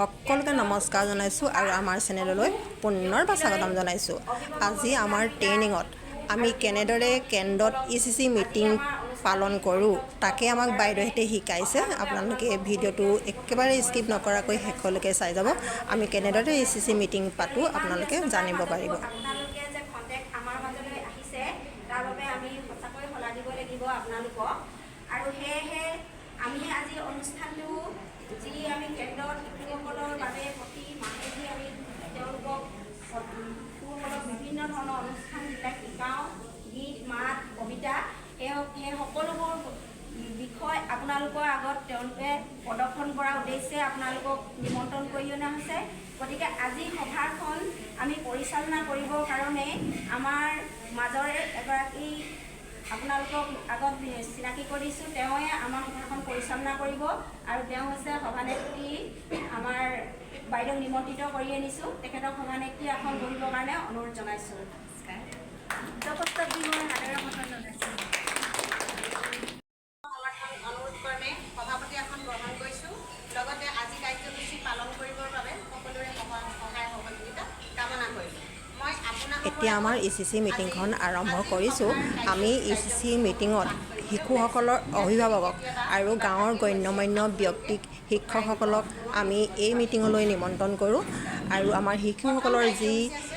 সকলোকে নমস্কাৰ জনাইছোঁ আৰু আমাৰ চেনেললৈ পুনৰবাৰ স্বাগতম জনাইছোঁ। আজি আমাৰ ট্ৰেইনিঙত আমি কেনেদৰে কেন্দ্ৰত ইচিচি মিটিং পালন কৰোঁ, তাকে আমাক বাইদেউহঁতে শিকাইছে। আপোনালোকে ভিডিঅ'টো একেবাৰে স্কিপ নকৰাকৈ শেষলৈকে চাই যাব। আমি কেনেদৰে ইচিচি মিটিং পাতোঁ, আপোনালোকে জানিব পাৰিব। আপোনালোকে যে খন্তেক আমাৰ মাজলৈ আহিছে, তাৰ বাবে আমি সঁচাকৈ শলাগিব লাগিব আপোনালোকক। আৰু সেয়েহে আমি আজি অনুষ্ঠানটো যি আমি কেন্দ্ৰত শিশুসকলৰ বাবে প্ৰতি মাহেকি আমি তেওঁলোকক, শিশুসকলক বিভিন্ন ধৰণৰ অনুষ্ঠানবিলাক শিকাওঁ, গীত মাত কবিতা, সেই সকলোবোৰ বিষয় আপোনালোকৰ আগত তেওঁলোকে প্ৰদৰ্শন কৰাৰ উদ্দেশ্যে আপোনালোকক নিমন্ত্ৰণ কৰি অনা হৈছে। গতিকে আজি সভাখন আমি পৰিচালনা কৰিবৰ কাৰণে আমাৰ মাজৰে এগৰাকী আপোনালোকক আগত চিনাকি কৰিছোঁ। তেওঁৱে আমাৰ সভাখন পৰিচালনা কৰিব আৰু তেওঁ হৈছে সভানেত্ৰী। আমাৰ বাইদেউক নিমন্ত্ৰিত কৰি আনিছোঁ। তেখেতক সভানেত্ৰী আসন বহিবৰ কাৰণে অনুৰোধ জনাইছোঁ। উচ্চ দি মই সাদৰ আমন্ত্ৰণ জনাইছোঁ। সমৰ্থন অনুৰোধ ক্ৰমে সভাপতি আসন গ্ৰহণ কৰিছোঁ। লগতে আজি কাৰ্যসূচী পালন কৰিবৰ বাবে সকলোৰে সহায় সহযোগিতা কামনা কৰিলোঁ মই আপোনাসৱৰ। এতিয়া আমাৰ ইচিচি মিটিংখন আৰম্ভ কৰিছোঁ। আমি ইচিচি মিটিঙত শিশুসকলৰ অভিভাৱকক আৰু গাঁৱৰ গণ্যমান্য ব্যক্তিক, শিক্ষকসকলক আমি এই মিটিঙলৈ নিমন্ত্ৰণ কৰোঁ আৰু আমাৰ শিশুসকলৰ যি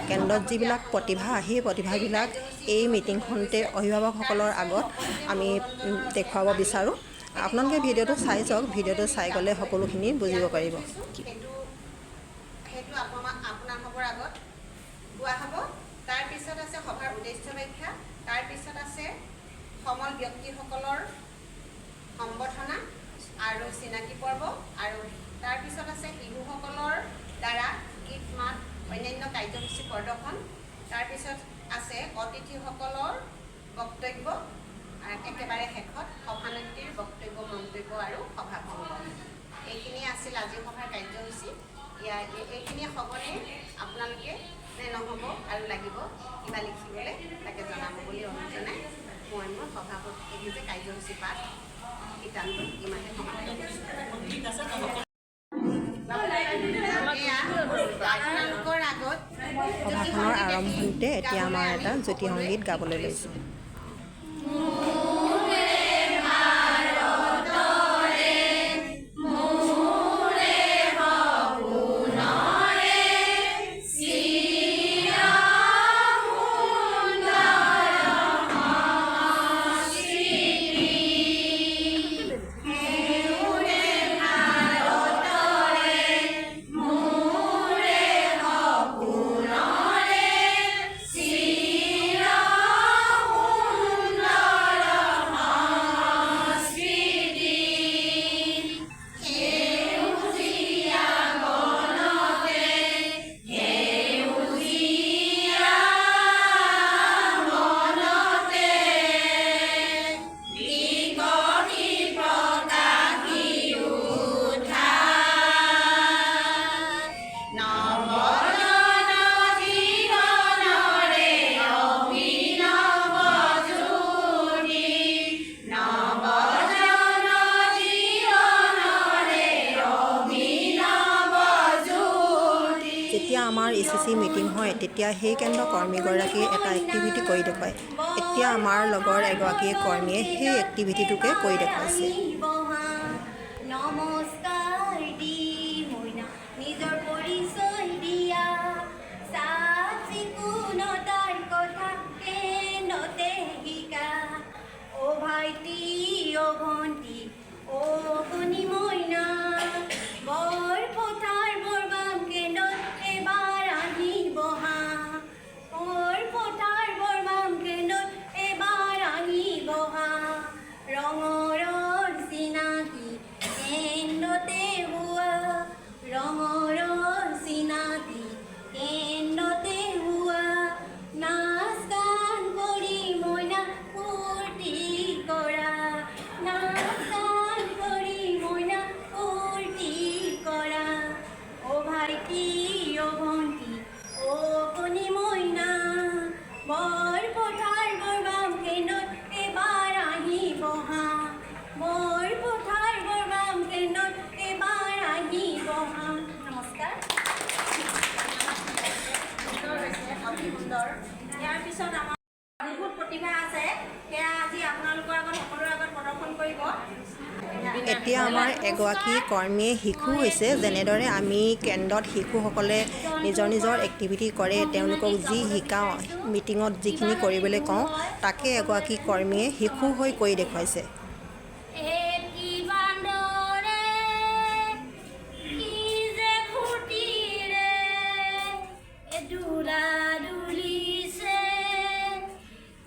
কেন্দ্ৰত যিবিলাক প্ৰতিভা, সেই প্ৰতিভাবিলাক এই মিটিংখনতে অভিভাৱকসকলৰ আগত আমি দেখুৱাব বিচাৰোঁ। আপোনালোকে ভিডিঅ'টো চাই যাওক। ভিডিঅ'টো চাই গ'লে সকলোখিনি বুজিব পাৰিব। সেইটো আপোনাসৱৰ আগত গোৱা হ'ব। তাৰপিছত আছে সভাৰ উদ্দেশ্য ব্যাখ্যা। তাৰপিছত আছে সমল ব্যক্তিসকলৰ সম্বৰ্ধনা আৰু চিনাকি পৰ্ব আৰু তাৰপিছত আছে শিশুসকলৰ দ্বাৰা গীত মাত, অন্যান্য কাৰ্যসূচী প্ৰদৰ্শন। তাৰপিছত আছে অতিথিসকলৰ বক্তব্য আৰু একেবাৰে শেষত সভানেত্ৰীৰ বক্তব্য, মন্তব্য আৰু সভা ভংগ। এইখিনিয়ে আছিল আজিৰ সভাৰ কাৰ্যসূচী। ইয়াৰ এইখিনি হ'বনে আপোনালোকে নে নহ'ব আৰু লাগিব কিবা লিখিবলৈ, তাকে জনাব বুলি অনুৰোধ জনাই মই মোৰ সভাপতি যে কাৰ্যসূচী পাঠ শিতানটো ইমানতে সমাপ্ত কৰিছোঁ। এয়া আপোনালোকৰ আগত জ্যোতি সভাখনৰ সংগীত এটি আৰম্ভণিতে এতিয়া আমাৰ গাবলৈ এটা আমি জ্যোতি সকলোৱে সংগীত গাবলৈ লৈছোঁ। যেতিয়া আমাৰ ইচিচি মিটিং হয়, তেতিয়া সেই কেন্দ্ৰ কৰ্মীগৰাকীয়ে এটা এক্টিভিটি কৰি দেখুৱায়। এতিয়া আমাৰ লগৰ এগৰাকী কৰ্মীয়ে সেই এক্টিভিটিটোকে কৰি দেখুৱাইছে। নমস্কাৰ দি মইনা নিজৰ পৰিচয় দিয়া, চাফ চিকুণতাৰ কথা কেন্দ্ৰতে শিকা। অ' ভাইটি, অ' ভণ্টি, অ' কণি মইনা, বৰপথাৰ বৰবাম কেন্দ্ৰত এবাৰ আহি বহা। বৰপথাৰ বৰবাম কেন্দ্ৰত এবাৰ আহি বহা। ৰঙৰ চিনাকি কেন্দ্ৰতে হোৱা, ৰঙৰ চিনাকি কেন্দ্ৰতে হোৱা। নাচ গান কৰি মইনা ফূৰ্তি কৰা, নাচ গান কৰি মইনা ফূৰ্তি কৰা। অ' ভাইটি, অ' ভণ্টি, অ' কণি মইনা, বৰপথাৰ বৰবাম কেন্দ্ৰত এবাৰ আহি বহা। বৰপথাৰ বৰবাম কেন্দ্ৰত এবাৰ আহি বহা। এগৰাকী কৰ্মীয়ে শিশু হৈছে। যেনেদৰে আমি কেন্দ্ৰত শিশুসকলে নিজৰ নিজৰ এক্টিভিটি কৰে, তেওঁলোকক যি শিকাওঁ, মিটিঙত যিখিনি কৰিবলৈ কওঁ, তাকে এগৰাকী কৰ্মীয়ে শিশু হৈ কৰি দেখুৱাইছে। এটি বান্দৰে কি যে ফূৰ্তিৰে দোলা দুলিছে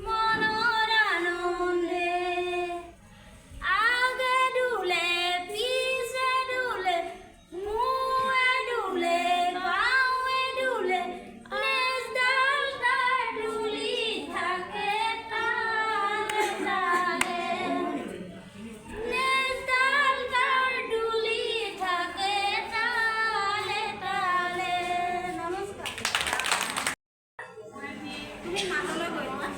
মনৰ আনন্দে। আগে দোলে, পিছে দোলে, সোঁৱে দোলে, বাওঁৱে দোলে, নেজডাল তাৰ দুলি থাকে তালে তালে। নেজডাল তাৰ দুলি থাকে তালে তালে। নমস্কাৰ। তুমি মাতলৈ গৈ লোৱা।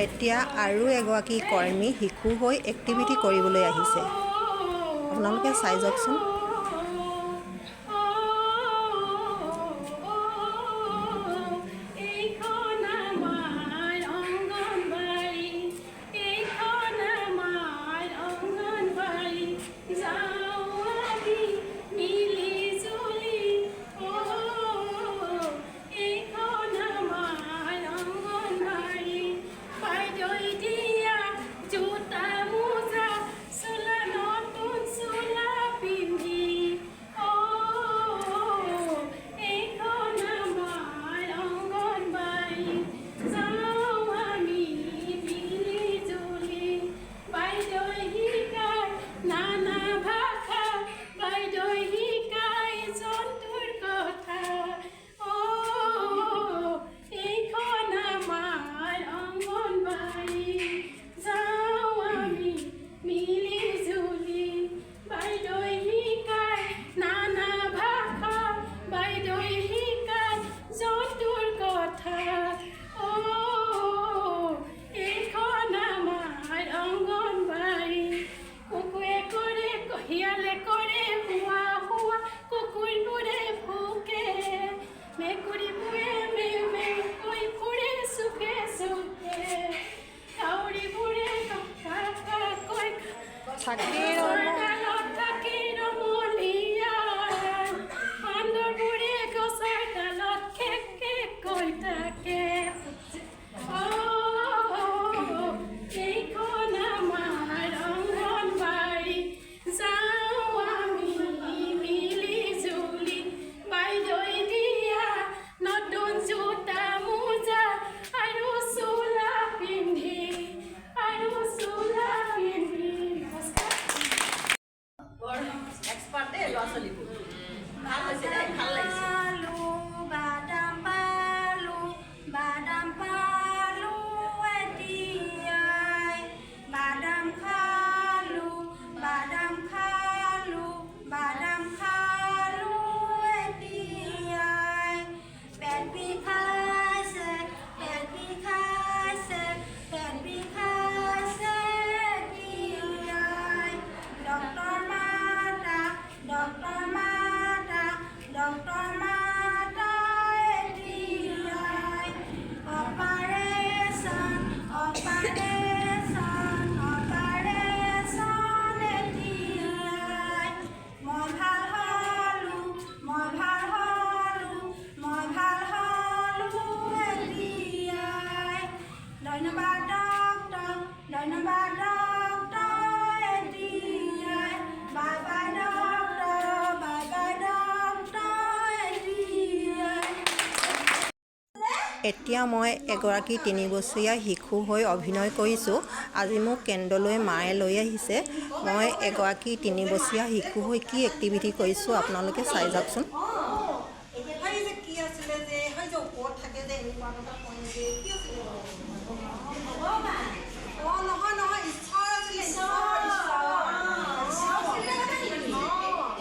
এতিয়া আৰু এগৰাকী কৰ্মী শিশু হৈ এক্টিভিটি কৰিবলৈ আহিছে। আপোনালোকে চাই যাওকচোন। এইখন আমাৰ অংগনবাড়ী, এইখন আমাৰ অংগনবাড়ী, যাওঁ আমি মিলি জুলি। অ, এইখন আমাৰ অংগনবাড়ী। বাইদেউই দিয়া জোতা, মোজা, চোলা, নতুন চোলা পিন্ধি। অ, এইখন আমাৰ অংগনবাড়ী, যাওঁ আমি মিলি জুলি। বাইদেউই শিকায় নানা ভাষা, বাইদেউই শিকায় জন্তুৰ কথা। অ, এইখন আমাৰ অংগনবাড়ী, যাওঁ আমি মিলি জুলি। বাইদেউই শিকায় নানা ভাষা, বাইদেউই শিকায় জন্তুৰ কথা। অ, এইখন আমাৰ অংগনবাড়ী। কুকুৰে কৰে, শিয়ালে কৰে হোৱা হোৱা, কুকুৰবোৰে ভুকে, মেকুৰীবোৰে মেউ মেউ কৈ ফুৰে চুকে চুকে, কাউৰীবোৰে কা কা কৈ থাকি। গছৰ ডালত থাকি ৰমলীয়া, বান্দৰবোৰে গছৰ ডালত খেক খেক কৈ থাকে। অ, এইখন আমাৰ অংগনবাড়ী, যাওঁ আমি মিলি জুলি। বাইদেউই দিয়া নতুন জোতা, মোজা আৰু চোলা পিন্ধি, আৰু চোলা পিন্ধি। নমস্কাৰ। বৰ এক্সপাৰ্ট দেই ল'ৰা ছোৱালীবোৰ। ভাল হৈছে দেই, ভাল লাগিছে। পালো বাদাম, পালো বাদাম, পালো এতিয়াই। বাদাম খালো, বাদাম খালো, বাদাম খালো এতিয়াই। পেট বিষাইছে, পেট বিষাইছে, পেট বিষাইছে এতিয়াই। ডক্তৰ মাতা, ডক্তৰ মাতা, ডক্তৰ মাতা এতিয়াই। অপাৰেচন, অপাৰেচন, অপাৰেচন এতিয়াই। মই ভাল হ'লো, মই ভাল হ'লো, মই ভাল হ'লো এতিয়াই। ধন্যবাদ ডক্তৰ, ধন্যবাদ ডক্তৰ এতিয়াই। Bye bye doctor, bye bye doctor এতিয়াই। এতিয়া মই এগৰাকী 3 বছৰীয়া শিশু হৈ অভিনয় কৰিছোঁ। আজি মোক কেন্দ্ৰলৈ মায়ে লৈ আহিছে। মই এগৰাকী 3 বছৰীয়া শিশু হৈ কি এক্টিভিটি কৰিছোঁ, আপোনালোকে চাই যাওকচোন। সেই যে কি আছিলে যে, সেই যে ওপৰত থাকে যে, এনেকুৱা এনেকুৱা কয় যে, কি আছিলে? অঁ, নহয় নহয়, ঈশ্বৰ আছিলে, ঈশ্বৰ, ঈশ্বৰ।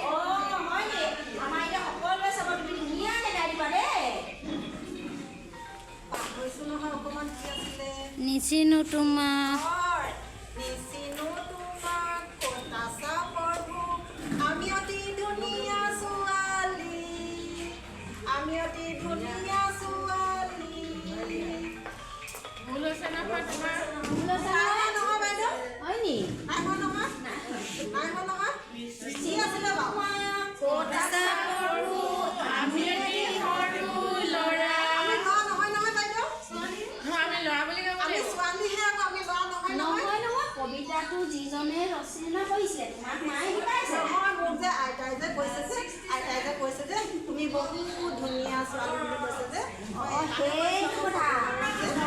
অঁ, হয় নি? আমাৰ এতিয়া সকলোৱে চাব, তুমি ধুনীয়াকৈ গাই দিবা দেই। পাহৰিছোঁ নহয় অকণমান, কি আছিলে? নিচিনো তোমাক। হয়। নিচিনো তোমাক, ক'ত আছা প্ৰভু, আমি অতি ধুনীয়া ছোৱালী, আমি অতি ধুনীয়া ছোৱালী। ভুল হৈছে নহয় তোমাৰ। নাই হোৱা নহয় বাইদেউ। হয় নি? নাই হোৱা নহয়, নাই হোৱা নহয়। কবিতাটো যিজনে ৰচনা কৰিছিলে, তোমাক মায়ে শিকাইছে। নহয়, মোক যে আইতাই যে কৈছে যে, আইতাই যে কৈছে যে তুমি বহুত ধুনীয়া ছোৱালী বুলি কৈছে যে। অঁ, সেইটো কথা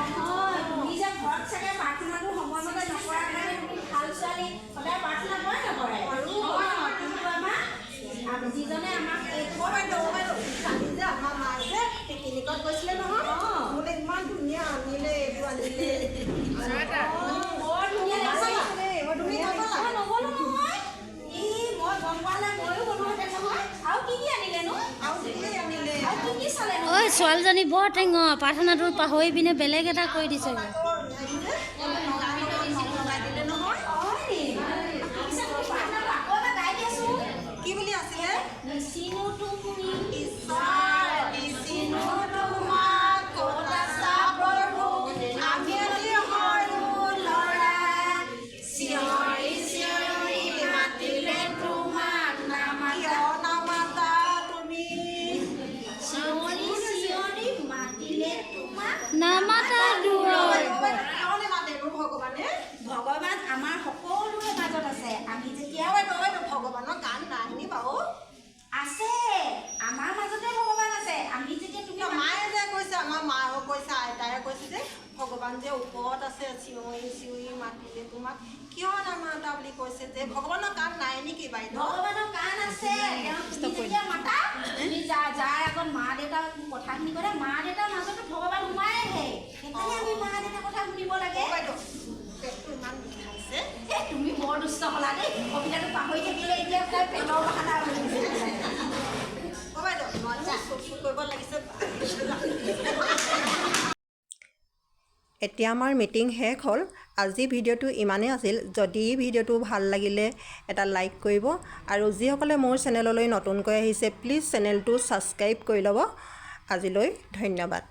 নহয়। তুমি যে ঘৰত চাগে প্ৰাৰ্থনাটো সময়মতে নকৰাৰ কাৰণে, তুমি ভাল ছোৱালী, সদায় প্ৰাৰ্থনা কৰে নকৰে? অঁ, কিন্তু আমাৰ যিজনে আমাক এই অ বাইদেউ, অ বাইদেউ, কালি যে আমাৰ মায়ে যে পিকনিকত গৈছিলে নহয়, মোলৈ ইমান ধুনীয়া আনিলে, এইটো আনিলে। বৰ ধুনীয়া লাগিছে। তুমি নগ'লা? মই নগ'লো নহয়। ই মই গম পোৱা হ'লে ময়ো গ'লোহেঁতেন নহয়। আৰু কি কি আনিলেনো? আৰু কি আনিলে? আৰু কি কি চালেনো? ঐ, ছোৱালীজনী বৰ টেঙৰ, প্ৰাৰ্থনাটো পাহৰি পিনে বেলেগ এটা কৰি দিছেগৈ। হেৰি যে লগাই দিলে নহয়। হয় নি? পিছে তুমি প্ৰাৰ্থনাটো আকৌ এবাৰ গাই দিয়াচোন। কি বুলি আছিলে? নিচিনো তুমি ঈশ্বৰ নিচিনো তোমাক, ক'ত আছা প্ৰভু, আমি অতি সৰু ল'ৰা, চিঞৰি চিঞৰি মাতিলে তোমাক নামাতা। কিয় নামাতা তুমি? চিঞৰি চিঞৰি মাতিলে তোমাক নামাতা দূৰত। কিয় নেমাতেনো ভগৱানে? ভগৱান আমাৰ সকলোৰে মাজত আছে। আমি যেতিয়া অ বাইদেউ, বাইদেউ, ভগৱানৰ গান নাই নি বাৰু? আছে, আমাৰ মাজতে ভগৱান আছে। আমি যেতিয়া তুমি মায়ে যে কৈছে, আমাৰ মায়েও কৈছে, আইতায়ে কৈছে যে ভগৱান যে ওপৰত আছে, চিঞৰি চিঞৰি মাতিলে তোমাক কিয় নামাতা বুলি কৈছে যে, ভগৱানৰ কাণ নাই নেকি বাইদেউ? ভগৱানৰ কাণ আছে। তেওঁ তুমি যেতিয়া মাতা, তুমি যাৰ আগত মা দেউতাক কথাখিনি ক'লে, মা দেউতাৰ মাজতো ভগৱান সোমাই আহে। সেইকাৰণে আমি মা দেউতাৰ কথা শুনিব লাগে। অ বাইদেউ, পেটটো ইমান বিষাইছে। এ, তুমি বৰ দুষ্ট হ'লা দেই। কবিতাটো পাহৰি থাকিলে, এতিয়া তাই পেটৰ বাহানা ওলাইছে। অ বাইদেউ, মোৰ চকু কৰিব লাগিছে। এতিয়া আমাৰ মিটিং শেষ হ'ল। আজি ভিডিঅ'টো ইমানেই আছিল। যদি ভিডিঅ'টো ভাল লাগিলে এটা লাইক কৰিব আৰু যিসকলে মোৰ চেনেললৈ নতুনকৈ আহিছে, প্লিজ চেনেলটো ছাবস্ক্ৰাইব কৰি ল'ব। আজিলৈ ধন্যবাদ।